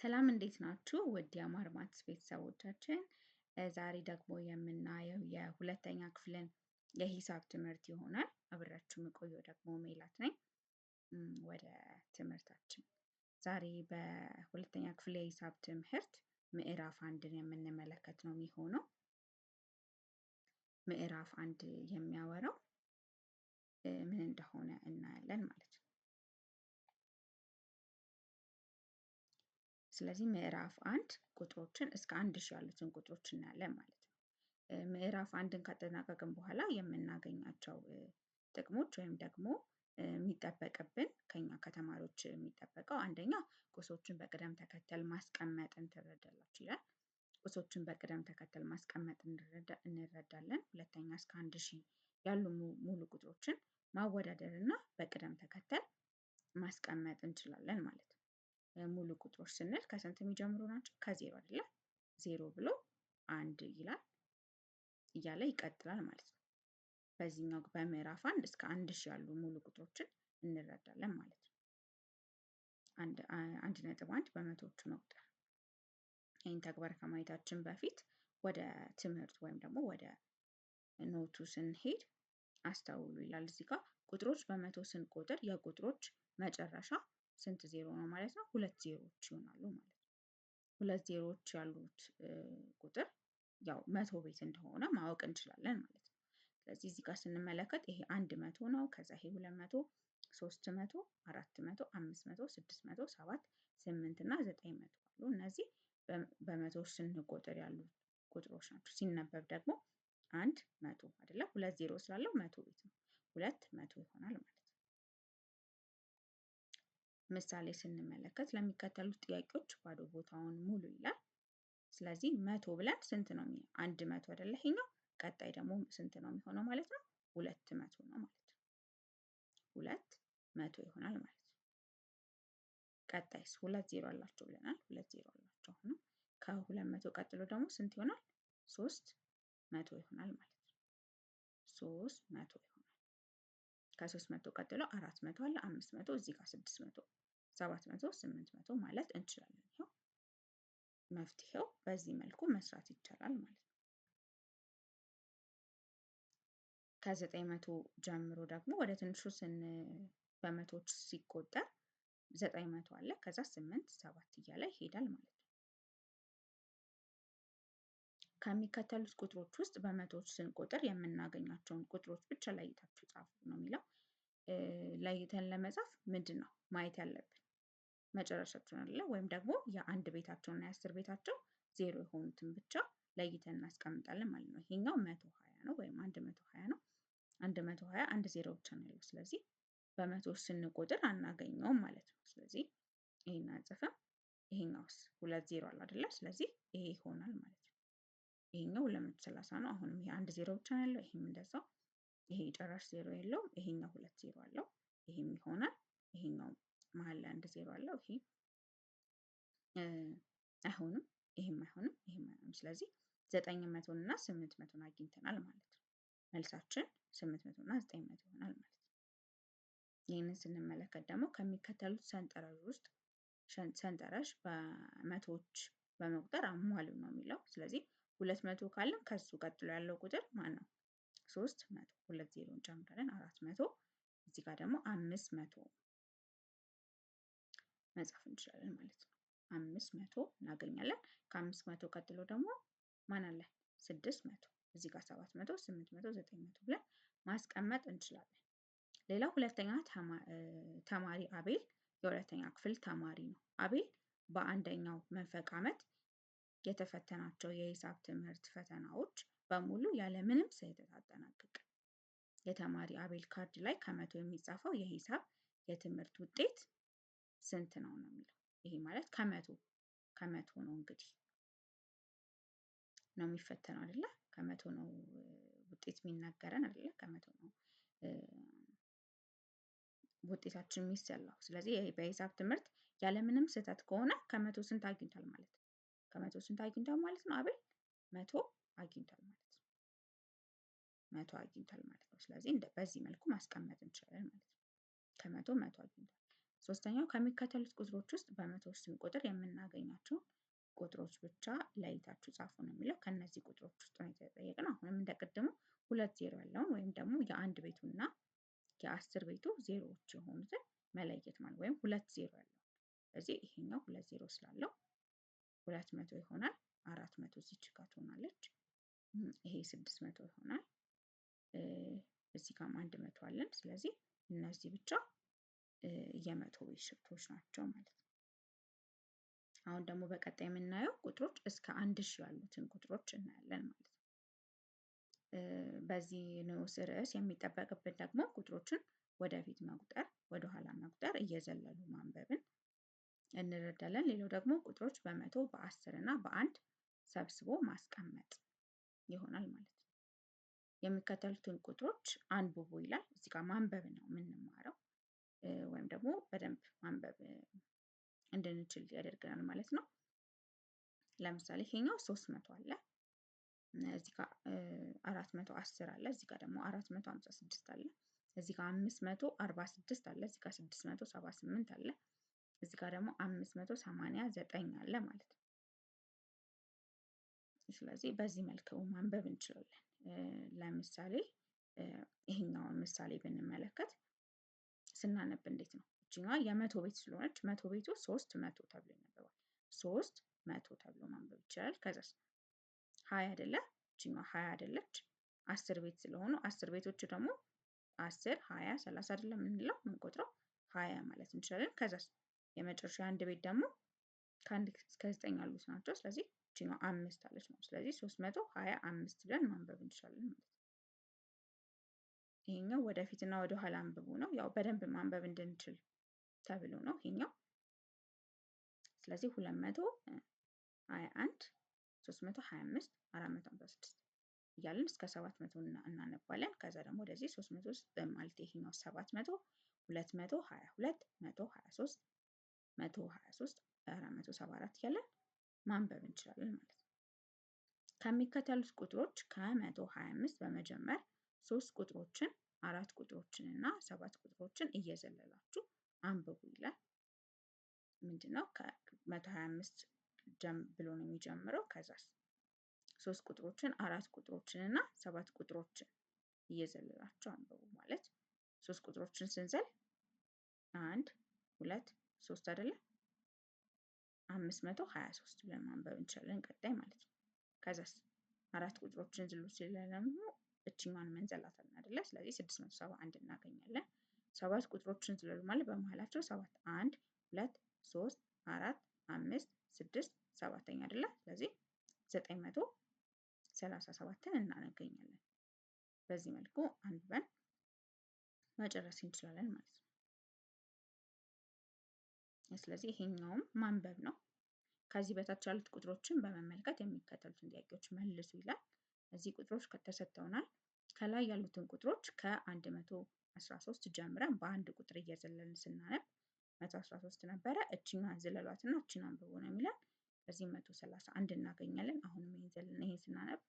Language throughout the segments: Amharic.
ሰላም እንዴት ናችሁ? ውድ የአማር ማትስ ቤተሰቦቻችን፣ ዛሬ ደግሞ የምናየው የሁለተኛ ክፍልን የሂሳብ ትምህርት ይሆናል። አብሬያችሁ የምቆየው ደግሞ ሜላት ነኝ። ወደ ትምህርታችን ዛሬ በሁለተኛ ክፍል የሂሳብ ትምህርት ምዕራፍ አንድን የምንመለከት ነው የሚሆነው። ምዕራፍ አንድ የሚያወራው ምን እንደሆነ እናያለን ማለት ነው። ስለዚህ ምዕራፍ አንድ ቁጥሮችን እስከ 1000 ያሉትን ቁጥሮች እናያለን ማለት ነው። ምዕራፍ አንድን ካጠናቀቅን በኋላ የምናገኛቸው ጥቅሞች ወይም ደግሞ የሚጠበቅብን ከኛ ከተማሪዎች የሚጠበቀው አንደኛ ቁሶችን በቅደም ተከተል ማስቀመጥን ትረዳላችሁ ይላል። ቁሶችን በቅደም ተከተል ማስቀመጥ እንረዳለን። ሁለተኛ እስከ 1000 ያሉ ሙሉ ቁጥሮችን ማወዳደር እና በቅደም ተከተል ማስቀመጥ እንችላለን ማለት ነው። ሙሉ ቁጥሮች ስንል ከስንት የሚጀምሩ ናቸው? ከዜሮ አይደለ? ዜሮ ብሎ አንድ ይላል እያለ ይቀጥላል ማለት ነው። በዚህኛው በምዕራፍ አንድ እስከ 1000 ያሉ ሙሉ ቁጥሮችን እንረዳለን ማለት ነው። 1.1 በመቶዎቹ መቁጠር። ይህን ተግባር ከማየታችን በፊት ወደ ትምህርት ወይም ደግሞ ወደ ኖቱ ስንሄድ አስተውሉ ይላል እዚህ ጋር ቁጥሮች በመቶ ስንቆጥር የቁጥሮች መጨረሻ ስንት ዜሮ ነው ማለት ነው? ሁለት ዜሮዎች ይሆናሉ ማለት ነው። ሁለት ዜሮዎች ያሉት ቁጥር ያው መቶ ቤት እንደሆነ ማወቅ እንችላለን ማለት ነው። ስለዚህ እዚህ ጋር ስንመለከት ይሄ 100 ነው። ከዛ ይሄ 200፣ 300፣ 400፣ 500፣ 600፣ 7፣ 8 እና 900 አሉ። እነዚህ በመቶዎች ስንቆጥር ያሉ ቁጥሮች ናቸው። ሲነበብ ደግሞ 100 አይደለ? ሁለት ዜሮ ስላለው መቶ ቤት ነው። 200 ይሆናል ማለት ነው። ምሳሌ ስንመለከት ለሚከተሉት ጥያቄዎች ባዶ ቦታውን ሙሉ ይላል። ስለዚህ መቶ ብለን ስንት ነው? 100 አይደለ? ይሄኛው ቀጣይ ደግሞ ስንት ነው የሚሆነው ማለት ነው? 200 ነው ማለት ነው። 200 ይሆናል ማለት ነው። ቀጣይስ ሁለት ዜሮ አላቸው ብለናል። ሁለት ዜሮ አላቸው። አሁንም ከ200 ቀጥሎ ደግሞ ስንት ይሆናል? 300 ይሆናል ማለት ነው። 300 ይሆናል። ከ300 ቀጥሎ 400 አለ፣ 500 እዚህ ጋር 600፣ 700፣ 800 ማለት እንችላለን። ይኸው መፍትሄው በዚህ መልኩ መስራት ይቻላል ማለት ነው። ከ900 ጀምሮ ደግሞ ወደ ትንሹ በመቶዎች ሲቆጠር 900 አለ፣ ከዛ 8፣ 7 እያለ ይሄዳል ማለት ነው። ከሚከተሉት ቁጥሮች ውስጥ በመቶዎች ስንቆጥር የምናገኛቸውን ቁጥሮች ብቻ ለይታችሁ ጻፉ ነው የሚለው። ለይተን ለመጻፍ ምንድን ነው ማየት ያለብን? መጨረሻቸውን አለ ወይም ደግሞ የአንድ ቤታቸው እና የአስር ቤታቸው ዜሮ የሆኑትን ብቻ ለይተን እናስቀምጣለን ማለት ነው። ይሄኛው 120 ነው ወይም 120 ነው። 120 አንድ ዜሮ ብቻ ነው ያለው። ስለዚህ በመቶዎች ስንቆጥር አናገኘውም ማለት ነው። ስለዚህ ይሄን አንጽፍም። ይሄኛውስ ሁለት ዜሮ አለ አይደለ? ስለዚህ ይሄ ይሆናል ማለት ነው። ይሄኛው 230 ነው። አሁንም ይሄ አንድ ዜሮ ብቻ ነው ያለው። ይሄም እንደዛው። ይሄ ጭራሽ ዜሮ የለውም። ይሄኛው ሁለት ዜሮ አለው። ይሄም ይሆናል። ይሄኛው መሀል ላይ አንድ ዜሮ አለው። ይሄ አይሆንም። ይሄም አይሆንም። ይሄም አይሆንም። ስለዚህ 900 እና 800 አግኝተናል ማለት ነው። መልሳችን 800 እና 900 ይሆናል ማለት ነው። ይህንን ስንመለከት ደግሞ ከሚከተሉት ሰንጠረዥ ውስጥ ሰንጠረዥ በመቶዎች በመቁጠር አሟሉ ነው የሚለው። ስለዚህ 200 ካለን ከሱ ቀጥሎ ያለው ቁጥር ማን ነው? 300፣ ሁለት ዜሮ እንጨምራለን 400። እዚህ ጋር ደግሞ 500 መጻፍ እንችላለን ማለት ነው። 500 እናገኛለን። ከ500 ቀጥሎ ደግሞ ማን አለ? 600። እዚህ ጋር 700፣ 800፣ 900 ብለን ማስቀመጥ እንችላለን። ሌላው ሁለተኛ ተማሪ አቤል የሁለተኛ ክፍል ተማሪ ነው። አቤል በአንደኛው መንፈቅ ዓመት የተፈተናቸው የሂሳብ ትምህርት ፈተናዎች በሙሉ ያለምንም ስህተት አጠናቀቀ። የተማሪ አቤል ካርድ ላይ ከመቶ የሚጻፈው የሂሳብ የትምህርት ውጤት ስንት ነው ነው የሚለው። ይሄ ማለት ከመቶ ነው እንግዲህ ነው የሚፈተነው አይደለ? ከመቶ ነው ውጤት የሚናገረን አይደለ? ከመቶ ነው ውጤታችን የሚሰላው። ስለዚህ ይሄ በሂሳብ ትምህርት ያለምንም ስህተት ከሆነ ከመቶ ስንት አግኝቷል ማለት ነው? ከመቶ ስንት አግኝቷል ማለት ነው? አቤል 100 አግኝቷል ማለት ነው። 100 አግኝቷል ማለት ነው። ስለዚህ በዚህ መልኩ ማስቀመጥ እንችላለን ማለት ነው። ከመቶ 100 አግኝቷል። ሶስተኛው ከሚከተሉት ቁጥሮች ውስጥ በመቶዎች ስንቆጥር የምናገኛቸው ቁጥሮች ብቻ ለይታችሁ ጻፉ ነው የሚለው። ከነዚህ ቁጥሮች ውስጥ ነው የተጠየቅነው። አሁንም እንደቅድሙ 2 ዜሮ ያለውን ወይም ደግሞ የአንድ ቤቱና የአስር ቤቱ ዜሮዎች የሆኑትን መለየት ማለት ወይም 2 ዜሮ ያለው። ስለዚህ ይሄኛው 2 ዜሮ ስላለው 200 ይሆናል። 400 እዚች ጋር ትሆናለች። ይሄ 600 ይሆናል። እዚህ ጋርም 100 አለን። ስለዚህ እነዚህ ብቻ የመቶ ቤቶች ናቸው ማለት ነው። አሁን ደግሞ በቀጣይ የምናየው ቁጥሮች እስከ 1000 ያሉትን ቁጥሮች እናያለን ማለት ነው። በዚህ ንዑስ ርዕስ የሚጠበቅብን ደግሞ ቁጥሮችን ወደፊት መቁጠር፣ ወደኋላ መቁጠር፣ እየዘለሉ ማንበብን እንረዳለን። ሌላው ደግሞ ቁጥሮች በመቶ በአስር እና በአንድ ሰብስቦ ማስቀመጥ ይሆናል ማለት ነው። የሚከተሉትን ቁጥሮች አንብቡ ይላል። እዚህ ጋር ማንበብ ነው የምንማረው ወይም ደግሞ በደንብ ማንበብ እንድንችል ያደርገናል ማለት ነው። ለምሳሌ ይሄኛው 300 አለ፣ እዚህ ጋር 410 አለ፣ እዚህ ጋር ደግሞ 456 አለ፣ እዚህ ጋር 546 አለ፣ እዚህ ጋር 678 አለ፣ እዚህ ጋር ደግሞ 589 አለ ማለት ነው። ስለዚህ በዚህ መልኩ ማንበብ እንችላለን። ለምሳሌ ይሄኛውን ምሳሌ ብንመለከት ስናነብ እንዴት ነው? እቺኛዋ የመቶ ቤት ስለሆነች መቶ ቤቱ 300 ተብሎ ይነበባል። 300 ተብሎ ማንበብ ይቻላል። ከዛስ 20 አይደለ? እቺኛዋ 20 አይደለች? 10 ቤት ስለሆኑ 10 ቤቶች ደግሞ 10 20 30 አይደለም የምንለው የምንቆጥረው 20 ማለት እንችላለን። ከዛስ የመጨረሻ አንድ ቤት ደግሞ ከአንድ እስከ 9 ያሉት ናቸው። ስለዚህ እቺኛዋ 5 አለች ነው። ስለዚህ 325 ብለን ማንበብ እንችላለን ማለት ነው። ይሄኛው ወደፊትና ወደ ኋላ አንብቡ ነው። ያው በደንብ ማንበብ እንድንችል ተብሎ ነው ይሄኛው። ስለዚህ 221 325 456 እያልን እስከ 700 እናነባለን። ከዛ ደግሞ ወደዚህ 300 ማለት ይሄኛው 700 222 123 123 474 እያለን ማንበብ እንችላለን ማለት ነው። ከሚከተሉት ቁጥሮች ከ125 በመጀመር 3 ቁጥሮችን 4 ቁጥሮችን እና 7 ቁጥሮችን እየዘለላችሁ አንብቡ ይላል። ምንድነው ከ125 ብሎ ነው የሚጀምረው። ከዛስ 3 ቁጥሮችን 4 ቁጥሮችን እና 7 ቁጥሮችን እየዘለላችሁ አንብቡ ማለት 3 ቁጥሮችን ስንዘል 1 2 3 አይደለ 523 ብለን ማንበብ እንችላለን ቀጣይ ማለት ነው። ከዛስ 4 ቁጥሮችን ዝሉ ሲል ደግሞ እቺኛዋን መንዘላታለን አይደለ? ስለዚህ 671 እናገኛለን። 7 ቁጥሮችን ዝለሉ ማለት በመሃላቸው 7 1 2 3 4 5 6 7 አይደለ? ስለዚህ 937ን እናገኛለን። በዚህ መልኩ አንብበን መጨረስ እንችላለን ማለት ነው። ስለዚህ ይሄኛውም ማንበብ ነው። ከዚህ በታች ያሉት ቁጥሮችን በመመልከት የሚከተሉትን ጥያቄዎች መልሱ ይላል። እዚህ ቁጥሮች ተሰጥተውናል። ከላይ ያሉትን ቁጥሮች ከ113 ጀምረን በአንድ ቁጥር እየዘለልን ስናነብ 113 ነበረ። እቺኛዋን ዝለሏትና እቺን አንብቡ ነው የሚለን። በዚህ 131 እናገኛለን። አሁንም ይሄን ዘለን ይሄን ስናነብ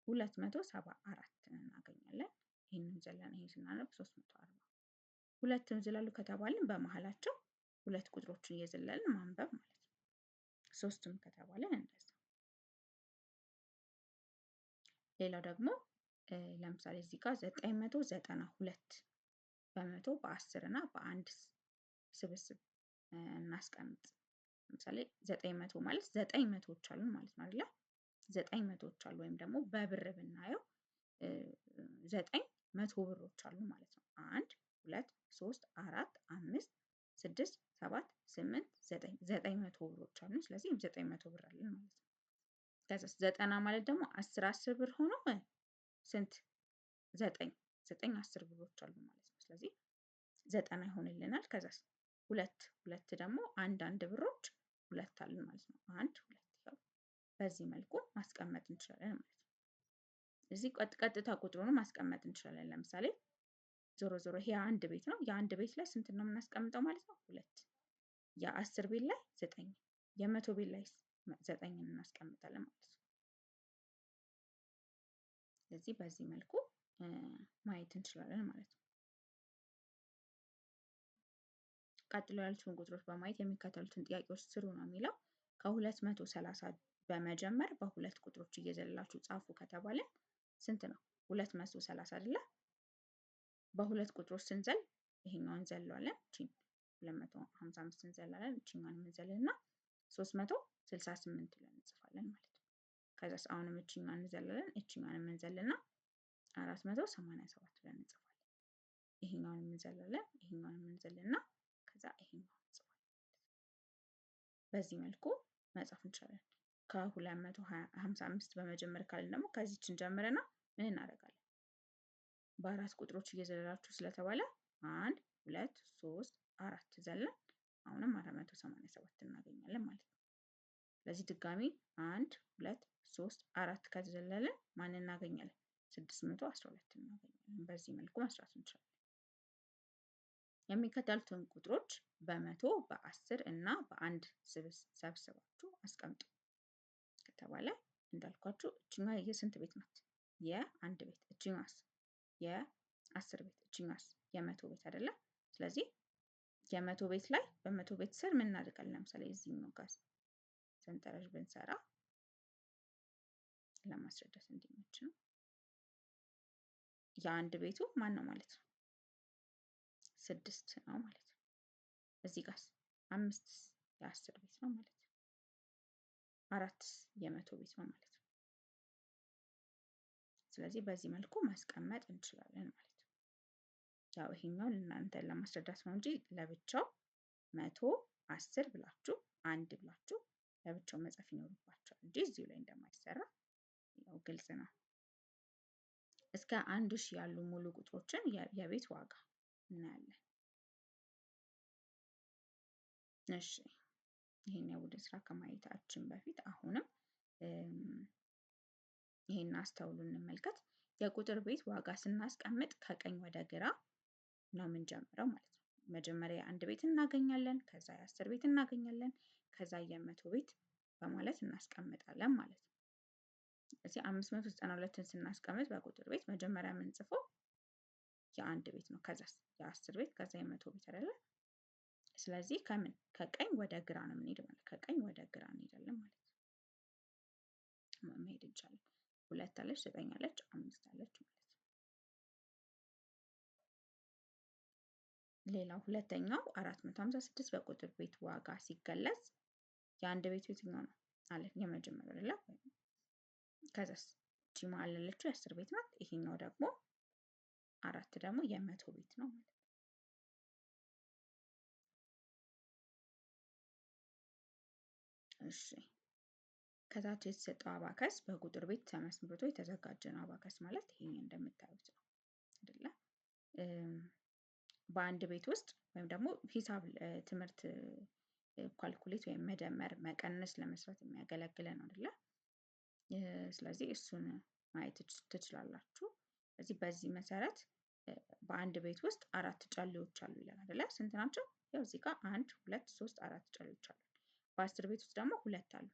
274 እናገኛለን። ይሄንን ዘለን ይሄን ስናነብ 340። ሁለቱን ዝለሉ ከተባልን በመሃላቸው ሁለት ቁጥሮችን እየዘለልን ማንበብ ማለት ነው። ሶስቱም ከተባልን እንደዛ። ሌላው ደግሞ ለምሳሌ እዚህ ጋር 992 በመቶ በአስር እና በአንድ ስብስብ እናስቀምጥ። ለምሳሌ 900 ማለት 9 መቶዎች አሉ ማለት ነው አይደለ? 9 መቶዎች አሉ ወይም ደግሞ በብር ብናየው 9 መቶ ብሮች አሉ ማለት ነው። 1 2 3 4 5 6 7 8 9 9 መቶ ብሮች አሉ። ስለዚህ 900 ብር አለን ማለት ነው። ከዛ 90 ማለት ደግሞ 10 10 ብር ሆኖ ስንት 9 9 10 ብሮች አሉ ማለት ነው። ስለዚህ 90 ይሆንልናል። ከዛስ ሁለት ሁለት ደግሞ አንድ አንድ ብሮች ሁለት አሉን ማለት ነው። 1 2 ያው በዚህ መልኩ ማስቀመጥ እንችላለን ማለት ነው። እዚህ ቀጥታ ቁጥሩን ማስቀመጥ እንችላለን። ለምሳሌ ዞሮ ዞሮ ይሄ አንድ ቤት ነው። የአንድ ቤት ላይ ስንት ነው የምናስቀምጠው ማለት ነው? 2። የአስር ቤት ላይ 9፣ የመቶ ቤት ላይ 9 እናስቀምጣለን ማለት ነው። ስለዚህ በዚህ መልኩ ማየት እንችላለን ማለት ነው። ቀጥሎ ያሉትን ቁጥሮች በማየት የሚከተሉትን ጥያቄዎች ስሩ ነው የሚለው። ከ230 በመጀመር በሁለት ቁጥሮች እየዘለላችሁ ጻፉ ከተባለ ስንት ነው? 230 አይደለ? በሁለት ቁጥሮች ስንዘል ይሄኛውን እንዘለዋለን፣ እቺን 255 እንዘላለን፣ እቺኛውን እንዘልና 368 ብለን እንጽፋለን ማለት ነው። ከዛስ አሁንም እቺኛውን እንዘላለን፣ እቺኛውን እንዘልና 487 ብለን እንጽፋለን። ይሄኛውን እንዘላለን፣ ይሄኛውን እንዘልና ከዛ ይሄኛውን እንጽፋለን። በዚህ መልኩ መጻፍ እንችላለን። ከ255 በመጀመር ካልን ደግሞ ከዚች እንጀምርና ምን እናደርጋለን? በአራት ቁጥሮች እየዘለላችሁ ስለተባለ 1 2 3 4 ዘለን አሁንም 487 እናገኛለን ማለት ነው። ስለዚህ ድጋሚ 1 2 3 4 ከተዘለለን ማን እናገኛለን? 612 እናገኛለን። በዚህ መልኩ መስራት እንችላለን። የሚከተሉትን ቁጥሮች በመቶ በ10 እና በአንድ ሰብስባችሁ አስቀምጡ ከተባለ እንዳልኳችሁ እችኛዋ የስንት ቤት ናት? የአንድ ቤት። እችኛዋስ የ10 ቤት፣ እችኛዋስ የመቶ ቤት አይደለ? ስለዚህ የመቶ ቤት ላይ በመቶ ቤት ስር ምን እናደርጋለን? ለምሳሌ እዚህኛው ጋር ሰንጠረዥ ብንሰራ ለማስረዳት እንዲመች ነው። የአንድ ቤቱ ማን ነው ማለት ነው? 6 ነው ማለት ነው። እዚህ ጋር 5 የ10 ቤት ነው ማለት ነው። 4 የመቶ ቤት ነው ማለት ነው። ስለዚህ በዚህ መልኩ ማስቀመጥ እንችላለን ማለት ነው። ያው ይሄኛውን እናንተን ለማስረዳት ነው እንጂ ለብቻው 100 10 ብላችሁ አንድ ብላችሁ ለብቻው መጻፍ ይኖርባችኋል እንጂ እዚሁ ላይ እንደማይሰራ ያው ግልጽ ነው። እስከ 1000 ያሉ ሙሉ ቁጥሮችን የቤት ዋጋ እናያለን። እሺ ይሄን የቡድን ስራ ከማየታችን በፊት አሁንም ይሄን አስተውሉ እንመልከት። የቁጥር ቤት ዋጋ ስናስቀምጥ ከቀኝ ወደ ግራ ነው የምንጀምረው ማለት ነው። መጀመሪያ የአንድ ቤት እናገኛለን፣ ከዛ የ10 ቤት እናገኛለን፣ ከዛ የመቶ ቤት በማለት እናስቀምጣለን ማለት ነው። እዚህ 592ን ስናስቀምጥ በቁጥር ቤት መጀመሪያ የምንጽፈው የአንድ ቤት ነው፣ ከዛ የ10 ቤት፣ ከዛ የመቶ ቤት አይደለ? ስለዚህ ከምን ከቀኝ ወደ ግራ ነው የምንሄደው ማለት ከቀኝ ወደ ግራ እንሄዳለን ማለት ነው። መሄድ እንችላለን። 2 አለች፣ 9 አለች፣ 5 አለች ማለት ነው። ሌላው ሁለተኛው 456 በቁጥር ቤት ዋጋ ሲገለጽ የአንድ ቤቱ የትኛው ነው አለ? የመጀመሪያው አይደለ? ከዛስ እቺ መሀል ያለችው የ10 ቤት ናት። ይሄኛው ደግሞ 4 ደግሞ የመቶ ቤት ነው ማለት ነው። እሺ ከታች የተሰጠው አባከስ በቁጥር ቤት ተመስርቶ የተዘጋጀ ነው። አባከስ ማለት ይሄ እንደምታዩት ነው አይደለ? በአንድ ቤት ውስጥ ወይም ደግሞ ሂሳብ ትምህርት calculate ወይም መደመር መቀነስ ለመስራት የሚያገለግለን ነው አይደለ? ስለዚህ እሱን ማየት ትችላላችሁ። ስለዚህ በዚህ መሰረት በአንድ ቤት ውስጥ 4 ጨሌዎች አሉ ይላል አይደለ? ስንት ናቸው? ያው እዚህ ጋር 1 2 3 4 ጨሌዎች አሉ። በ10 ቤት ውስጥ ደግሞ 2 አሉ።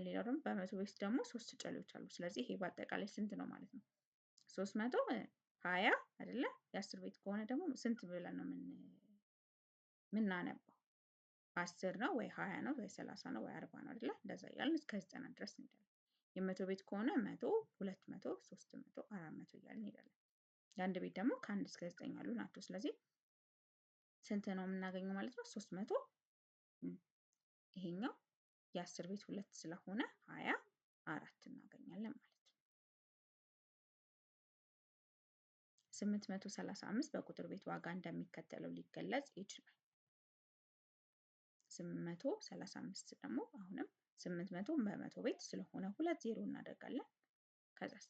ሌላው ደግሞ በመቶ ቤት ውስጥ ደግሞ 3 ጨሌዎች አሉ። ስለዚህ ይሄ በአጠቃላይ ስንት ነው ማለት ነው? 320 አይደለ? የ10 ቤት ከሆነ ደግሞ ስንት ብለን ነው የምናነባው? 10 ነው ወይ 20 ነው ወይ 30 ነው ወይ 40 ነው አይደለ? እንደዛ እያልን እስከ 90 ድረስ እንሄዳለን። የመቶ ቤት ከሆነ 100፣ 200፣ 300፣ 400 እያልን እንሄዳለን። የአንድ ቤት ደግሞ ከ1 እስከ 9 ያሉ ናቸው። ስለዚህ ስንት ነው የምናገኘው ማለት ነው? 300። ይሄኛው የ10 ቤት 2 ስለሆነ 24 እናገኛለን ማለት ነው። 835 በቁጥር ቤት ዋጋ እንደሚከተለው ሊገለጽ ይችላል። 835 ደግሞ አሁንም 800 በመቶ ቤት ስለሆነ 2 ዜሮ እናደርጋለን። ከዛስ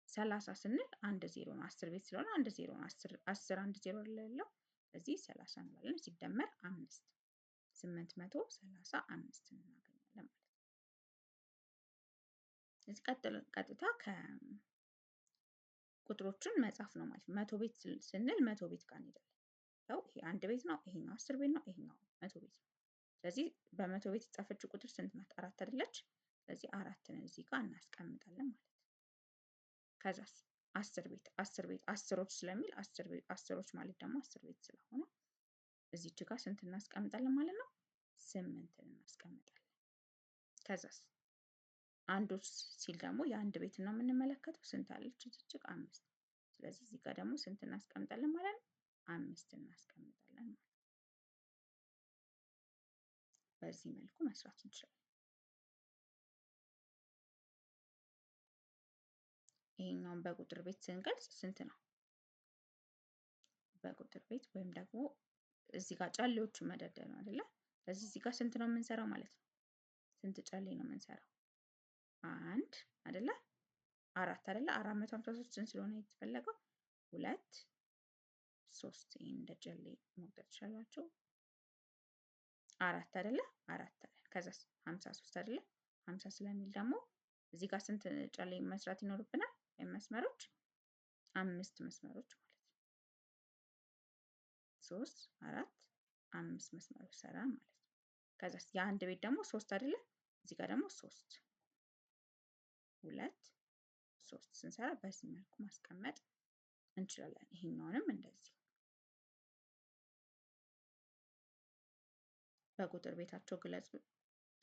30 ስንል 1 ዜሮ ነው። 10 ቤት ስለሆነ 1 ዜሮ ነው። 10 10 1 ዜሮ አይደለ? ስለዚህ 30 እንላለን። ሲደመር 5 835 እናገኛለን ማለት ነው። እዚህ ቀጥታ ከቁጥሮችን መጻፍ ነው ማለት ነው። መቶ ቤት ስንል መቶ ቤት ጋር እንሄዳለን። ያው ይሄ አንድ ቤት ነው፣ ይሄኛው 10 ቤት ነው፣ ይሄኛው መቶ ቤት ነው። ስለዚህ በመቶ ቤት የተጻፈችው ቁጥር ስንት ናት? 4 አይደለች? ስለዚህ 4ን እዚህ ጋር እናስቀምጣለን ማለት ነው። ከዛስ 10 ቤት 10 ቤት አስሮች ስለሚል 10 ቤት አስሮች ማለት ደግሞ 10 ቤት ስለሆነ እዚች ጋር ስንት እናስቀምጣለን ማለት ነው? 8 እናስቀምጣለን። ከዛስ አንዶች ሲል ደግሞ የአንድ ቤት ነው የምንመለከተው። ስንት አለች እዚች ጋር? 5። ስለዚህ እዚህ ጋር ደግሞ ስንት እናስቀምጣለን ማለት ነው? 5 እናስቀምጣለን ማለት ነው። በዚህ መልኩ መስራት እንችላለን። ይሄኛውን በቁጥር ቤት ስንገልጽ ስንት ነው? በቁጥር ቤት ወይም ደግሞ እዚህ ጋር ጨሌዎቹን መደርደር ነው አይደለ? ስለዚህ እዚህ ጋር ስንት ነው የምንሰራው ማለት ነው? ስንት ጨሌ ነው የምንሰራው? 1 አይደለ? 4 አይደለ? 453 ስለሆነ የተፈለገው 2 3። ይሄን እንደ ጨሌ መቁጠር ትችላላችሁ። 4 አይደለ? 4 አይደለ? ከዛስ 53 አይደለ? 50 ስለሚል ደግሞ እዚህ ጋር ስንት ጨሌ መስራት ይኖርብናል? ወይም መስመሮች 5 መስመሮች ማለት ነው። 3 4 5 መስመሮች ሰራን ማለት ነው። ከዛስ የአንድ ቤት ደግሞ 3 አይደለ? እዚህ ጋር ደግሞ 3 2 3 ስንሰራ በዚህ መልኩ ማስቀመጥ እንችላለን። ይሄኛውንም እንደዚህ በቁጥር ቤታቸው ግለጹ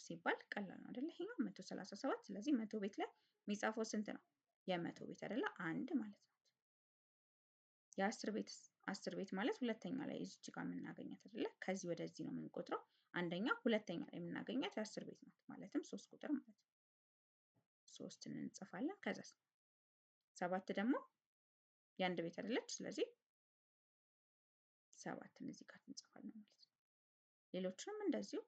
ሲባል ቀላል ነው አይደለ? ይሄኛው 137። ስለዚህ 100 ቤት ላይ የሚጻፈው ስንት ነው? የመቶ ቤት አይደለ? 1 ማለት ነው። የአስር ቤት 10 ቤት ማለት ሁለተኛ ላይ እዚች ጋር የምናገኛት አይደለ? ከዚህ ወደዚህ ነው የምንቆጥረው። አንደኛ ሁለተኛ ላይ የምናገኛት የአስር ቤት ናት፣ ማለትም 3 ቁጥር ማለት ነው። 3 እንጽፋለን። ከዛስ 7 ደግሞ የአንድ ቤት አይደለች? ስለዚህ 7ን እዚህ ጋር እንጽፋለን ማለት ነው። ሌሎችንም እንደዚሁ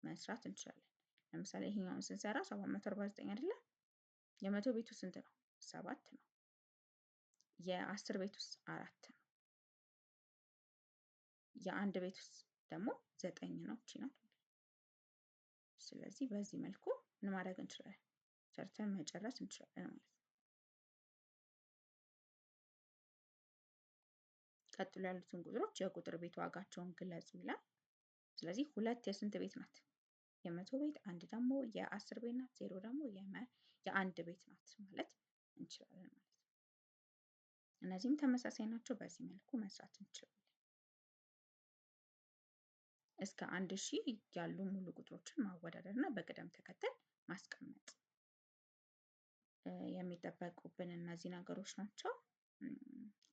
መስራት እንችላለን። ለምሳሌ ይሄኛውን ስንሰራ 749 አይደለ? የመቶ ቤቱ ስንት ነው? 7 ነው። የአስር ቤት ውስጥ 4 ነው። የአንድ ቤት ውስጥ ደግሞ 9 ነው። እቺ ናት። ስለዚህ በዚህ መልኩ ምን ማድረግ እንችላለን? ሰርተን መጨረስ እንችላለን ማለት ነው። ቀጥሎ ያሉትን ቁጥሮች የቁጥር ቤት ዋጋቸውን ግለጹ ይላል። ስለዚህ 2 የስንት ቤት ናት? የመቶ ቤት፣ 1 ደግሞ የአስር ቤት ናት፣ 0 ደግሞ የአንድ ቤት ናት ማለት እንችላለን ማለት ነው። እነዚህም ተመሳሳይ ናቸው። በዚህ መልኩ መስራት እንችላለን። እስከ 1000 ያሉ ሙሉ ቁጥሮችን ማወዳደር እና በቅደም ተከተል ማስቀመጥ የሚጠበቁብን እነዚህ ነገሮች ናቸው።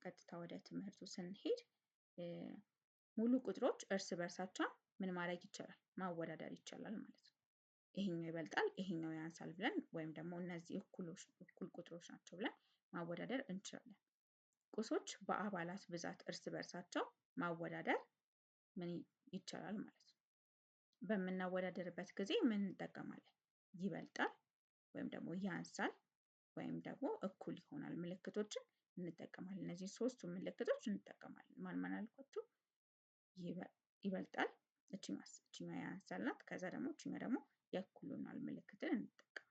ቀጥታ ወደ ትምህርቱ ስንሄድ ሙሉ ቁጥሮች እርስ በርሳቸው ምን ማድረግ ይቻላል? ማወዳደር ይቻላል ማለት ነው። ይሄኛው ይበልጣል፣ ይሄኛው ያንሳል ብለን ወይም ደግሞ እነዚህ እኩል ቁጥሮች ናቸው ብለን ማወዳደር እንችላለን። ቁሶች በአባላት ብዛት እርስ በርሳቸው ማወዳደር ምን ይቻላል ማለት ነው። በምናወዳደርበት ጊዜ ምን እንጠቀማለን? ይበልጣል ወይም ደግሞ ያንሳል ወይም ደግሞ እኩል ይሆናል ምልክቶችን እንጠቀማለን። እነዚህ ሶስቱ ምልክቶች እንጠቀማለን። ማን ማን አልኳችሁ? ይበልጣል፣ እቺማ ያንሳል ናት። ከዛ ደግሞ እቺማ ደግሞ የእኩል ይሆናል ምልክትን እንጠቀማለን።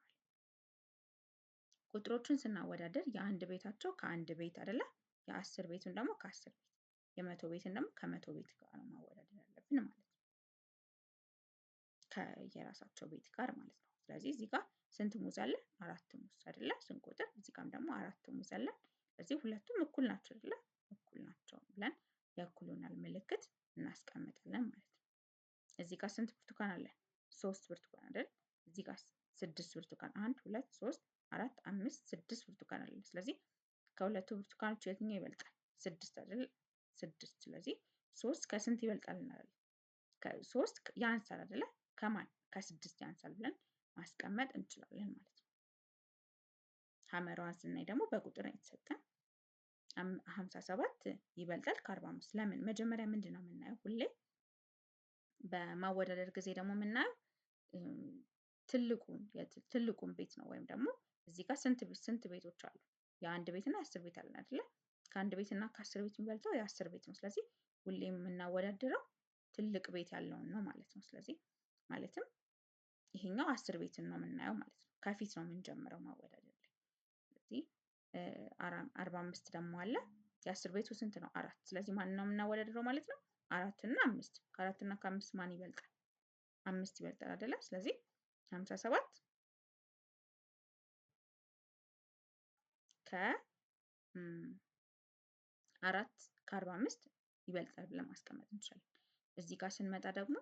ቁጥሮችን ስናወዳደር የአንድ ቤታቸው ከአንድ ቤት አይደለ? የአስር ቤቱን ደግሞ ከአስር ቤት፣ የመቶ ቤትን ደግሞ ከመቶ ቤት ጋር ነው ማወዳደር ያለብን ማለት ነው። ከየራሳቸው ቤት ጋር ማለት ነው። ስለዚህ እዚህ ጋር ስንት ሙዝ አለ? 4 ሙዝ አይደለ? ስንቆጥር እዚህ ጋርም ደግሞ 4 ሙዝ አለ። ስለዚህ ሁለቱም እኩል ናቸው አይደለ? እኩል ናቸው ብለን የእኩል ይሆናል ምልክት እናስቀምጣለን ማለት ነው። እዚህ ጋር ስንት ብርቱካን አለ? 3 ብርቱካን አይደል? እዚህ ጋር 6 ብርቱካን 1 2 3 4 5 6 ብርቱካን አለ። ስለዚህ ከሁለቱ ብርቱካኖች የትኛው ይበልጣል? 6 አይደል? 6። ስለዚህ 3 ከስንት ይበልጣል እንላለን? ከ3 ያንሳል አይደለ? ከማን? ከ6 ያንሳል ብለን ማስቀመጥ እንችላለን ማለት ነው። ሐመሯን ስናይ ደግሞ በቁጥር ነው የተሰጠን። 57 ይበልጣል ከ45። ለምን? መጀመሪያ ምንድነው የምናየው? ሁሌ በማወዳደር ጊዜ ደግሞ የምናየው ትልቁን ቤት ነው። ወይም ደግሞ እዚህ ጋር ስንት ቤቶች አሉ? የአንድ ቤት እና የአስር ቤት አለን አይደለ? ከአንድ ቤት እና ከአስር ቤት የሚበልጠው የአስር ቤት ነው። ስለዚህ ሁሌ የምናወዳድረው ትልቅ ቤት ያለውን ነው ማለት ነው። ስለዚህ ማለትም ይሄኛው 10 ቤትን ነው የምናየው ማለት ነው። ከፊት ነው የምንጀምረው ማወዳደር ላይ። ስለዚህ 45 ደግሞ አለ። የአስር ቤቱ ስንት ነው? 4። ስለዚህ ማን ነው የምናወዳድረው ማለት ነው? 4 እና 5። ከ4 እና ከ5 ማን ይበልጣል? 5 ይበልጣል አይደለ? ስለዚህ 57 ከ 4 ከ45 ይበልጣል ብለን ማስቀመጥ እንችላለን። እዚህ ጋር ስንመጣ ደግሞ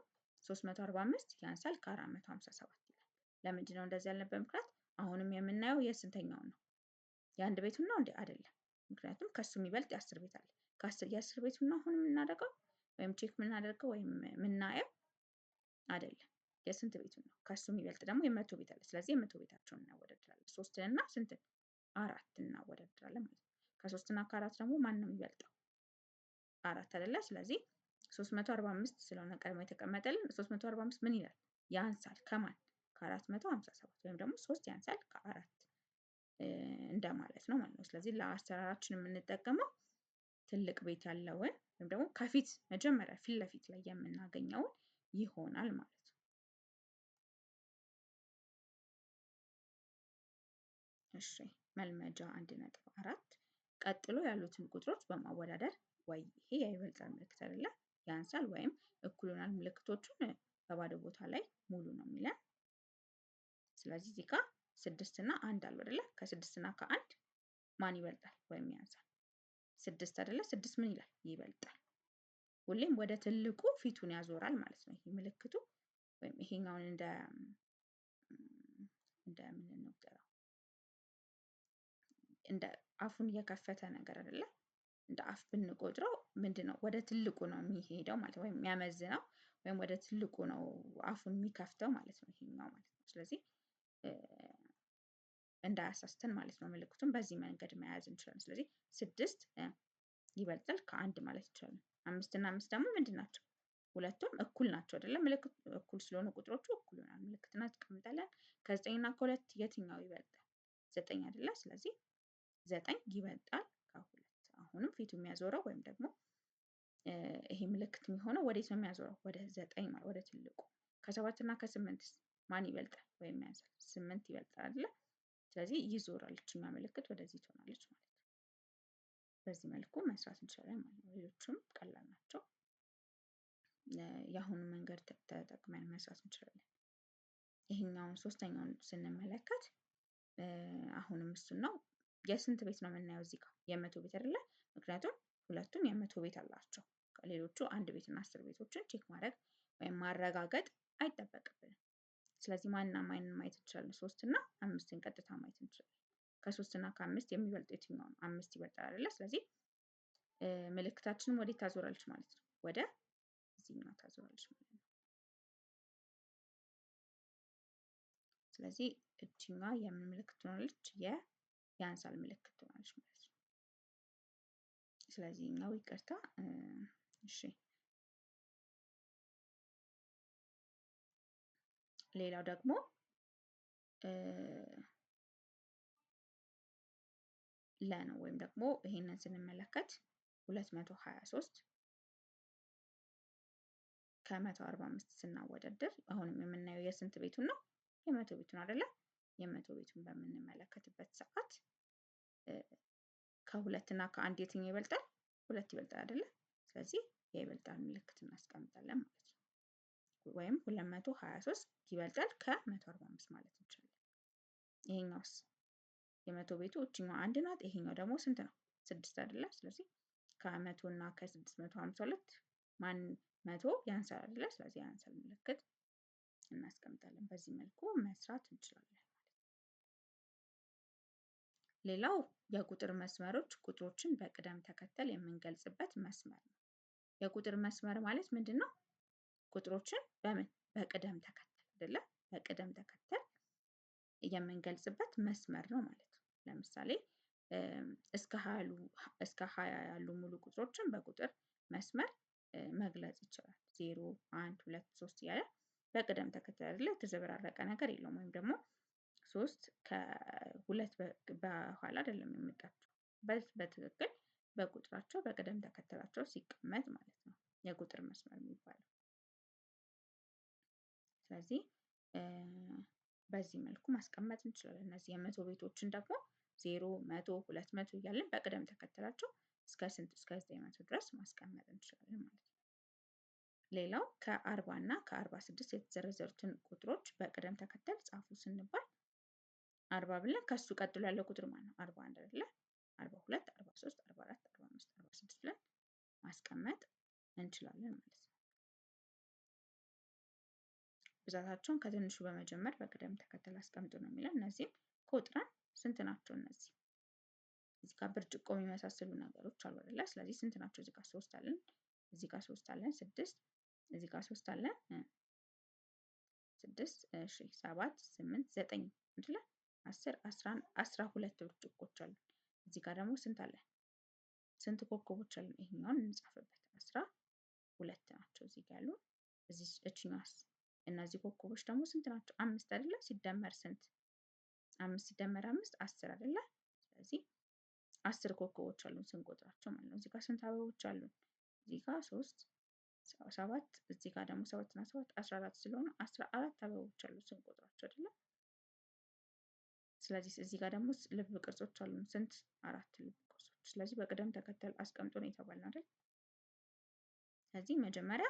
345 ያንሳል ከ457 ይላል። ለምንድን ነው እንደዚህ ያልንበት ምክንያት? አሁንም የምናየው የስንተኛው ነው? የአንድ ቤቱን ነው እንዴ? አይደለም። ምክንያቱም ከሱ የሚበልጥ የአስር ቤት አለ። የአስር ቤቱን ነው አሁን የምናደርገው ወይም check የምናደርገው ወይም የምናየው አይደለም። የስንት ቤቱን ነው? ከሱ የሚበልጥ ደግሞ የመቶ ቤት አለ። ስለዚህ የመቶ ቤታቸውን እናወዳድራለን። ሶስትን እና ስንትን? አራት እናወዳድራለን ማለት ነው። ከሶስት እና ከአራት ደግሞ ማን ነው የሚበልጠው? አራት አይደለ? ስለዚህ 345 ስለሆነ ቀድሞ የተቀመጠልን 345 ምን ይላል? ያንሳል ከማን? ከ457 ወይም ደግሞ 3 ያንሳል ከአራት እንደማለት ነው ማለት ነው። ስለዚህ ለአሰራራችን የምንጠቀመው ትልቅ ቤት ያለውን ወይም ደግሞ ከፊት መጀመሪያ ፊት ለፊት ላይ የምናገኘውን ይሆናል ማለት ነው። እሺ መልመጃ 1.4 ቀጥሎ ያሉትን ቁጥሮች በማወዳደር ወይ ይሄ የይበልጣል ምልክት አይደለ? ያንሳል ወይም እኩል ይሆናል ምልክቶቹን በባዶ ቦታ ላይ ሙሉ ነው የሚለን። ስለዚህ እዚህ ጋር 6 እና 1 አሉ አይደለ? ከ6 እና ከ1 ማን ይበልጣል ወይም ያንሳል? 6 አይደለ? 6 ምን ይላል? ይበልጣል። ሁሌም ወደ ትልቁ ፊቱን ያዞራል ማለት ነው። ይሄ ምልክቱ ወይም ይሄኛውን እንደ እንደ ምን እንቁጠረው? እንደ አፉን የከፈተ ነገር አይደለ? እንደ አፍ ብንቆጥረው ምንድነው ወደ ትልቁ ነው የሚሄደው ማለት ነው። ወይም የሚያመዝነው ወይም ወደ ትልቁ ነው አፉን የሚከፍተው ማለት ነው ይሄኛው ማለት ነው። ስለዚህ እንዳያሳስተን ማለት ነው ምልክቱን በዚህ መንገድ መያዝ እንችላለን። ስለዚህ 6 ይበልጣል ከአንድ ማለት እንችላለን። 5 እና 5 ደግሞ ምንድን ናቸው? ሁለቱም እኩል ናቸው አይደለ? ምልክት እኩል ስለሆኑ ቁጥሮቹ እኩል ይሆናል። ምልክት እናስቀምጣለን። ከ9 እና ከ2 የትኛው ይበልጣል? 9 አይደለ? ስለዚህ 9 ይበልጣል ከ2። አሁንም ፊቱ የሚያዞረው ወይም ደግሞ ይሄ ምልክት የሚሆነው ወዴት ነው የሚያዞረው? ወደ 9 ማለት ወደ ትልቁ። ከ7 እና ከ8 ማን ይበልጣል ወይም ያንሳል? 8 ይበልጣል አይደለ? ስለዚህ ይዞራል። እቺኛ ምልክት ወደዚህ ትሆናለች ማለት ነው። በዚህ መልኩ መስራት እንችላለን ማለት ነው። ሌሎቹም ቀላል ናቸው። የአሁኑ መንገድ ተጠቅመን መስራት እንችላለን። ይሄኛውን ሶስተኛውን ስንመለከት አሁንም እሱን ነው። የስንት ቤት ነው የምናየው እዚህ ጋር? የመቶ ቤት አይደለ? ምክንያቱም ሁለቱም የመቶ ቤት አላቸው። ሌሎቹ አንድ ቤት እና 10 ቤቶችን check ማድረግ ወይም ማረጋገጥ አይጠበቅብንም። ስለዚህ ማንና ማንን ማየት እንችላለን? 3 እና 5ን ቀጥታ ማየት እንችላለን። ከ3 እና ከ5 የሚበልጥ የትኛው ነው? 5 ይበልጣል አይደለ? ስለዚህ ምልክታችንም ወዴት ታዞራለች ማለት ነው? ወደ እዚህኛው ታዞራለች ማለት ነው። ስለዚህ እቺኛዋ የምን ምልክት ትሆናለች? የያንሳል ምልክት ትሆናለች ማለት ነው። ስለዚህ እኛው ይቅርታ፣ እሺ ሌላው ደግሞ ለ ነው። ወይም ደግሞ ይሄንን ስንመለከት 223 ከ145 ስናወዳደር አሁንም የምናየው የስንት ቤቱን ነው? የመቶ ቤቱን አይደለ? የመቶ ቤቱን በምንመለከትበት ሰዓት ከሁለት እና ከአንድ የትኛው ይበልጣል? 2 ይበልጣል አይደለ? ስለዚህ የይበልጣል ምልክት እናስቀምጣለን ማለት ነው። ወይም 223 ይበልጣል ከ145 ማለት እንችላለን። ይሄኛውስ የመቶ ቤቱ እቺኛው አንድ ናት። ይሄኛው ደግሞ ስንት ነው? 6 አይደለ? ስለዚህ ከ100 እና ከ652 ማን 100 ያንሳል አይደለ? ስለዚህ ያንሳል ምልክት እናስቀምጣለን። በዚህ መልኩ መስራት እንችላለን ማለት ነው። ሌላው የቁጥር መስመሮች ቁጥሮችን በቅደም ተከተል የምንገልጽበት መስመር ነው። የቁጥር መስመር ማለት ምንድነው? ቁጥሮችን በምን በቅደም ተከተል አይደለ? በቅደም ተከተል የምንገልጽበት መስመር ነው ማለት ነው። ለምሳሌ እስከ 20 ያሉ ሙሉ ቁጥሮችን በቁጥር መስመር መግለጽ ይቻላል። 0 1 2 3 እያለ በቅደም ተከተል አይደለ? የተዘበራረቀ ነገር የለውም። ወይም ደግሞ 3 ከ2 በኋላ አይደለም የሚመጣቸው፣ በትክክል በቁጥራቸው በቅደም ተከተላቸው ሲቀመጥ ማለት ነው የቁጥር መስመር የሚባለው። ስለዚህ በዚህ መልኩ ማስቀመጥ እንችላለን። እነዚህ የመቶ ቤቶችን ደግሞ 0 100 200 እያልን በቅደም ተከተላቸው እስከ ስንት እስከ 900 ድረስ ማስቀመጥ እንችላለን ማለት ነው። ሌላው ከ40 እና ከ46 የተዘረዘሩትን ቁጥሮች በቅደም ተከተል ጻፉ ስንባል 40 ብለን ከሱ ቀጥሎ ያለው ቁጥር ማለት ነው 41 አይደለ? 42 43 44 45 46 ብለን ማስቀመጥ እንችላለን ማለት ነው። ብዛታቸውን ከትንሹ በመጀመር በቅደም ተከተል አስቀምጡ ነው የሚለው። እነዚህም ቆጥረን ስንት ናቸው እነዚህ? እዚህ ጋር ብርጭቆ የሚመሳሰሉ ነገሮች አሉ አይደለ? ስለዚህ ስንት ናቸው? እዚህ ጋር 3 አለን፣ እዚህ ጋር 3 አለን፣ 6፣ እዚህ ጋር 3 አለን፣ 6፣ እሺ 7፣ 8፣ 9 አይደለ? 10፣ 11፣ 12 ብርጭቆች አሉ። እዚህ ጋር ደግሞ ስንት አለን? ስንት ኮከቦች አሉ? ይሄኛውን እንጻፍበት። 12 ናቸው እዚህ ጋር ያሉ። እዚህ እቺኛስ እነዚህ ኮከቦች ደግሞ ስንት ናቸው? 5 አይደለ? ሲደመር ስንት? 5 ሲደመር 5 10 አይደለ? ስለዚህ 10 ኮከቦች አሉን ስንቆጥራቸው ማለት ነው። እዚህ ጋር ስንት አበቦች አሉን? እዚህ ጋር 3 7፣ እዚህ ጋር ደግሞ 7 እና 7 14 ስለሆነ 14 አበቦች አሉን ስንቆጥራቸው አይደለ? ስለዚህ እዚህ ጋር ደግሞ ልብ ቅርጾች አሉን ስንት? 4 ልብ ቅርጾች። ስለዚህ በቅደም ተከተል አስቀምጦ ነው የተባልነው አይደል? ስለዚህ መጀመሪያ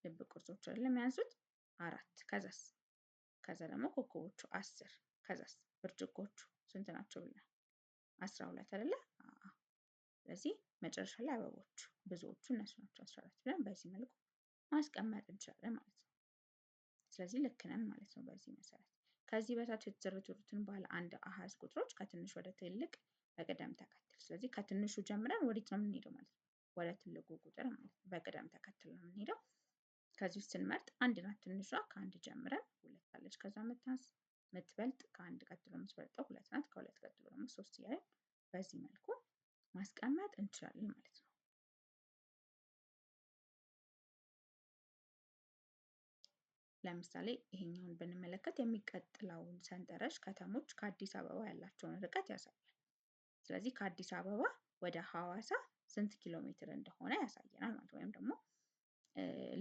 ልብ ቅርጾች አይደለም የሚያንሱት 4፣ ከዛስ ከዛ ደግሞ ኮከቦቹ 10፣ ከዛስ ብርጭቆቹ ስንት ናቸው ብለናል? 12 አይደለ? ስለዚህ መጨረሻ ላይ አበቦቹ ብዙዎቹ እነሱ ናቸው 14 ብለን በዚህ መልኩ ማስቀመጥ እንችላለን ማለት ነው። ስለዚህ ልክ ነን ማለት ነው በዚህ መሰረት። ከዚህ በታች የተዘረዘሩትን ባለ አንድ አሃዝ ቁጥሮች ከትንሽ ወደ ትልቅ በቅደም ተከተል። ስለዚህ ከትንሹ ጀምረን ወዴት ነው የምንሄደው ማለት ነው? ወደ ትልቁ ቁጥር ማለት ነው። በቅደም ተከተል ነው የምንሄደው። ከዚህ ውስጥ ስንመርጥ አንድ ናት ትንሿ፣ ከአንድ ጀምረን ሁለት አለች፣ ከዛ ምታንስ ምትበልጥ፣ ከአንድ ቀጥሎ የምትበልጠው ሁለት ናት፣ ከሁለት ቀጥሎ ደግሞ 3 እያልን በዚህ መልኩ ማስቀመጥ እንችላለን ማለት ነው። ለምሳሌ ይሄኛውን ብንመለከት የሚቀጥለውን ሰንጠረዥ ከተሞች ከአዲስ አበባ ያላቸውን ርቀት ያሳያል። ስለዚህ ከአዲስ አበባ ወደ ሐዋሳ ስንት ኪሎ ሜትር እንደሆነ ያሳየናል ማለት ወይም ደግሞ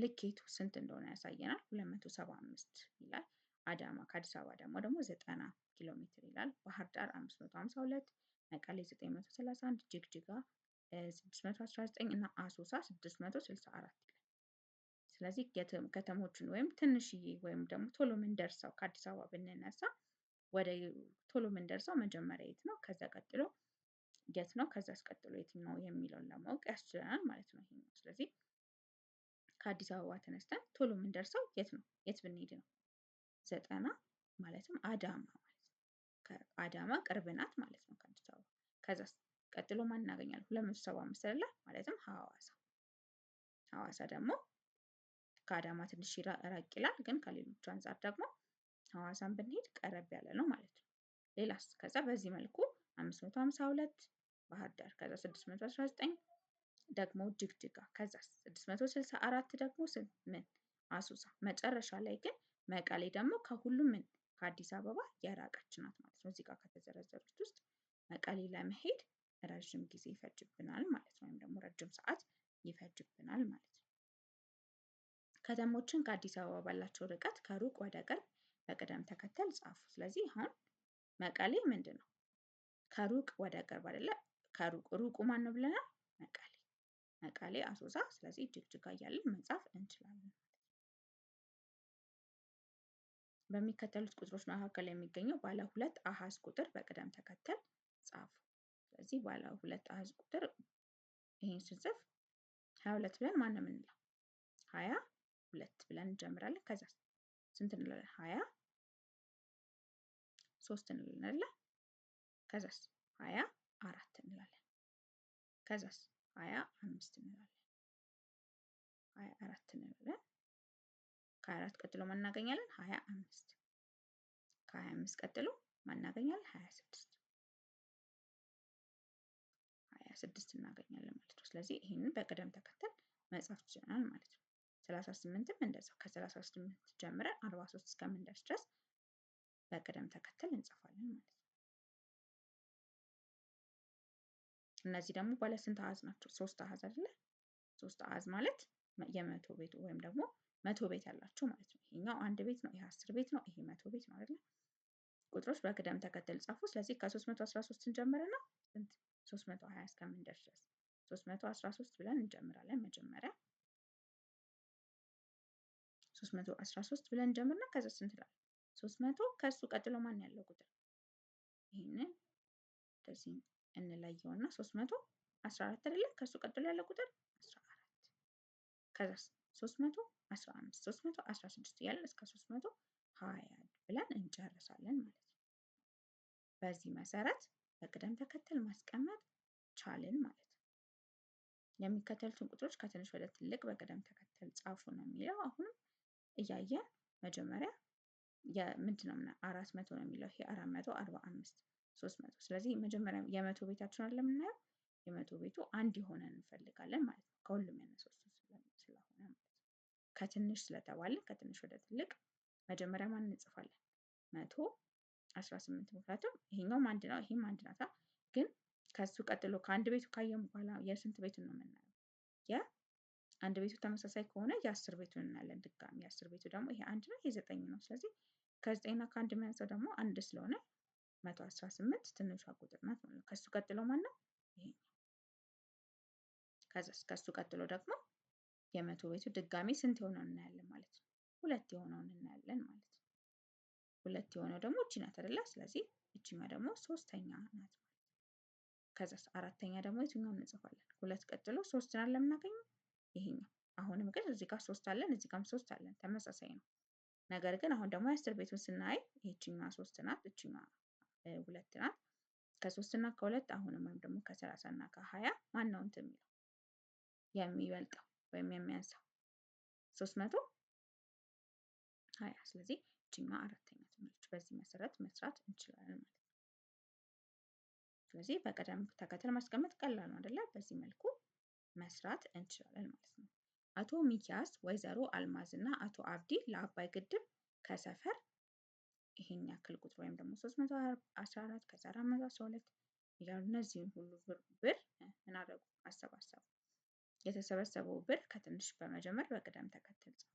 ልኬቱ ስንት እንደሆነ ያሳየናል። 275 ይላል። አዳማ ከአዲስ አበባ ደግሞ 90 ኪሎ ሜትር ይላል። ባህር ዳር 552፣ መቀሌ 931፣ ጅግጅጋ 619 እና አሶሳ 664 ይላል። ስለዚህ ከተሞችን ወይም ትንሽዬ ወይም ደግሞ ቶሎ ምንደርሰው ከአዲስ አበባ ብንነሳ ወደ ቶሎ ምንደርሰው መጀመሪያ የት ነው፣ ከዛ ቀጥሎ የት ነው፣ ከዛ አስቀጥሎ የት ነው የሚለውን ለማወቅ ያስችለናል ማለት ነው ይሄኛው። ስለዚህ ከአዲስ አበባ ተነስተን ቶሎ ምንደርሰው የት ነው፣ የት ብንሄድ ነው? 90 ማለትም አዳማ ማለት ነው። ከአዳማ ቅርብ ናት ማለት ነው ከአዲስ አበባ። ከዛስ ቀጥሎ ማን እናገኛለን? 275 አይደለ? ማለትም ሐዋሳ። ሐዋሳ ደግሞ ከአዳማ ትንሽ ራቅ ይላል፣ ግን ከሌሎቹ አንጻር ደግሞ ሐዋሳን ብንሄድ ቀረብ ያለ ነው ማለት ነው። ሌላስ? ከዛ በዚህ መልኩ 552 ባህር ዳር፣ ከዛ 619 ደግሞ ጅግጅጋ፣ ከዛ 664 ደግሞ ምን አሶሳ። መጨረሻ ላይ ግን መቀሌ ደግሞ ከሁሉም ምን ከአዲስ አበባ የራቀች ናት ማለት ነው። እዚህ ጋር ከተዘረዘሩት ውስጥ መቀሌ ለመሄድ ረጅም ጊዜ ይፈጅብናል ማለት ነው፣ ወይም ደግሞ ረጅም ሰዓት ይፈጅብናል ማለት ነው። ከተሞችን ከአዲስ አበባ ባላቸው ርቀት ከሩቅ ወደ ቅርብ በቅደም ተከተል ጻፉ። ስለዚህ አሁን መቀሌ ምንድን ነው? ከሩቅ ወደ ቅርብ አይደለ? ከሩቅ ሩቁ ማን ነው ብለናል? መቀሌ። መቀሌ፣ አሶሳ። ስለዚህ ጅግጅጋ እያልን መጻፍ እንችላለን። በሚከተሉት ቁጥሮች መካከል የሚገኘው ባለ ሁለት አሃዝ ቁጥር በቅደም ተከተል ጻፉ። ስለዚህ ባለ ሁለት አሃዝ ቁጥር ይሄን ስንጽፍ 22 ብለን ማን ነው የምንለው? 22 ብለን እንጀምራለን። ከዛ ስንት እንላለን? 23 እንላለን አይደለ? ከዛስ 24 እንላለን። ከዛስ 25 እንላለን። 24 እንላለን። ከ24 ቀጥሎ ማን እናገኛለን? 25። ከ25 ቀጥሎ ማን እናገኛለን? 26። 26 እናገኛለን ማለት ነው። ስለዚህ ይሄንን በቅደም ተከተል መጻፍ ይችላል ማለት ነው። 38ም እንደዛው ከ38 ጀምረን 43 እስከምንደርስ ድረስ በቅደም ተከተል እንጽፋለን ማለት ነው። እነዚህ ደግሞ ባለ ስንት አሃዝ ናቸው? 3 አሃዝ አይደለ? 3 አሃዝ ማለት የመቶ ቤት ወይም ደግሞ መቶ ቤት ያላቸው ማለት ነው። ይሄኛው አንድ ቤት ነው፣ ይሄ 10 ቤት ነው፣ ይሄ መቶ ቤት ነው አይደለ? ቁጥሮች በቅደም ተከተል ጻፉ። ስለዚህ ከ313 እንጀምርና ስንት 320 እስከምንደርስ ድረስ 313 ብለን እንጀምራለን። መጀመሪያ 313 ብለን እንጀምርና ከዛ ስንት እላለሁ? 300 ከሱ ቀጥሎ ማን ያለው ቁጥር? ይሄንን እንደዚህ እንለየውና 314 አይደለ? ከሱ ቀጥሎ ያለው ቁጥር 14። ከዛስ 315፣ 316 እያልን እስከ 320 ብለን እንጨርሳለን ማለት ነው። በዚህ መሰረት በቅደም ተከተል ማስቀመጥ ቻልን ማለት ነው። የሚከተሉትን ቁጥሮች ከትንሽ ወደ ትልቅ በቅደም ተከተል ጻፉ ነው የሚለው። አሁንም እያየን መጀመሪያ ምንድን ነው 400 ነው የሚለው፣ ይሄ 445፣ 300። ስለዚህ መጀመሪያ የመቶ ቤታችን አለ የምናየው፣ የመቶ ቤቱ አንድ የሆነ እንፈልጋለን ማለት ነው። ከሁሉም ያነሰው እሱ ስለሆነ ማለት ነው። ከትንሽ ስለተባለ ከትንሽ ወደ ትልቅ መጀመሪያ ማን እንጽፋለን? 118፣ ምክንያቱም ይሄኛውም አንድ ነው፣ ይሄም አንድ ናታ። ግን ከሱ ቀጥሎ ከአንድ ቤቱ ካየን በኋላ የስንት ቤቱን ነው የምናየው? የአንድ ቤቱ ተመሳሳይ ከሆነ የ10 ቤቱን እናያለን ድጋሚ። የ10 ቤቱ ደግሞ ይሄ አንድ ነው፣ ይሄ 9 ነው። ስለዚህ ከ9 እና ከአንድ የሚያንሰው ደግሞ አንድ ስለሆነ 118 ትንሿ ቁጥር ናት ማለት ነው። ከሱ ቀጥሎ ማን ነው? ይሄኛው። ከዛስ ከሱ ቀጥሎ ደግሞ የመቶ ቤቱ ድጋሚ ስንት የሆነውን እናያለን ማለት ነው። ሁለት የሆነውን እናያለን ማለት ነው። ሁለት የሆነው ደግሞ እቺ ናት አይደለ? ስለዚህ እቺኛ ደግሞ ሶስተኛ ናት ማለት ነው። ከዛስ አራተኛ ደግሞ የትኛውን እንጽፋለን? ሁለት ቀጥሎ ሶስት ናት ለምናገኘው ይሄኛው። አሁንም ግን እዚህ ጋር ሶስት አለን፣ እዚህ ጋርም ሶስት አለን፣ ተመሳሳይ ነው። ነገር ግን አሁን ደግሞ የአስር ቤቱን ስናይ ይህችኛዋ ሶስት ናት፣ እቺኛዋ ሁለት ናት። ከሶስት እና ከሁለት አሁንም ወይም ደግሞ ከ30 እና ከ20 ማን ነው እንትን የሚለው የሚበልጠው ወይም የሚያንሰው? 320። ስለዚህ እቺኛዋ አራተኛ ትሆናለች። በዚህ መሰረት መስራት እንችላለን ማለት ነው። ስለዚህ በቅደም ተከተል ማስቀመጥ ቀላል ነው አይደለ? በዚህ መልኩ መስራት እንችላለን ማለት ነው። አቶ ሚኪያስ፣ ወይዘሮ አልማዝ እና አቶ አብዲ ለአባይ ግድብ ከሰፈር ይሄን ያክል ቁጥር ወይም ደግሞ 314 ከዛ 412 እያሉ እነዚህን ሁሉ ብር ምን አደረጉ? አሰባሰቡ። የተሰበሰበው ብር ከትንሽ በመጀመር በቅደም ተከተል ጻፉ።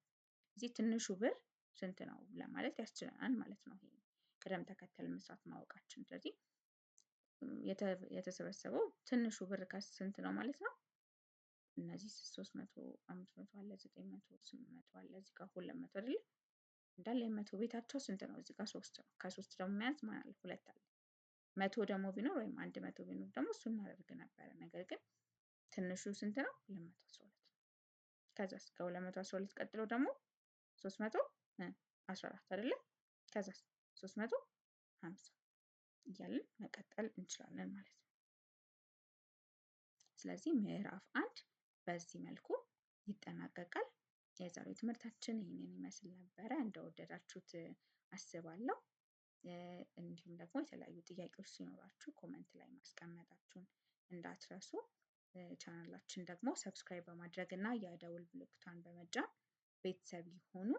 እዚህ ትንሹ ብር ስንት ነው ለማለት ያስችለናል ማለት ነው። ይሄ ቅደም ተከተል መስራት ማወቃችን። ስለዚህ የተሰበሰበው ትንሹ ብር ከስንት ነው ማለት ነው? እነዚህ 300፣ 500 አለ፣ 900፣ 800 አለ፣ እዚህ ጋር 200 አይደለ? እንዳለ የመቶ ቤታቸው ስንት ነው? እዚህ ጋር 3 ነው። ከሶስት ደግሞ የሚያንስ ማን አለ? ሁለት አለ። 100 ደግሞ ቢኖር ወይም 100 ቢኖር ደግሞ እሱ እናደርግ ነበረ። ነገር ግን ትንሹ ስንት ነው? 212። ከዛስ ከ212 ቀጥሎ ደግሞ 314 አይደለ? ከዛስ 350 እያልን መቀጠል እንችላለን ማለት ነው። ስለዚህ ምዕራፍ 1 በዚህ መልኩ ይጠናቀቃል። የዛሬው ትምህርታችን ይህንን ይመስል ነበረ። እንደወደዳችሁት አስባለሁ። እንዲሁም ደግሞ የተለያዩ ጥያቄዎች ሲኖራችሁ comment ላይ ማስቀመጣችሁን እንዳትረሱ። ቻናላችን ደግሞ subscribe በማድረግ እና የደውል ምልክቷን በመጫን ቤተሰብ ይሁኑ።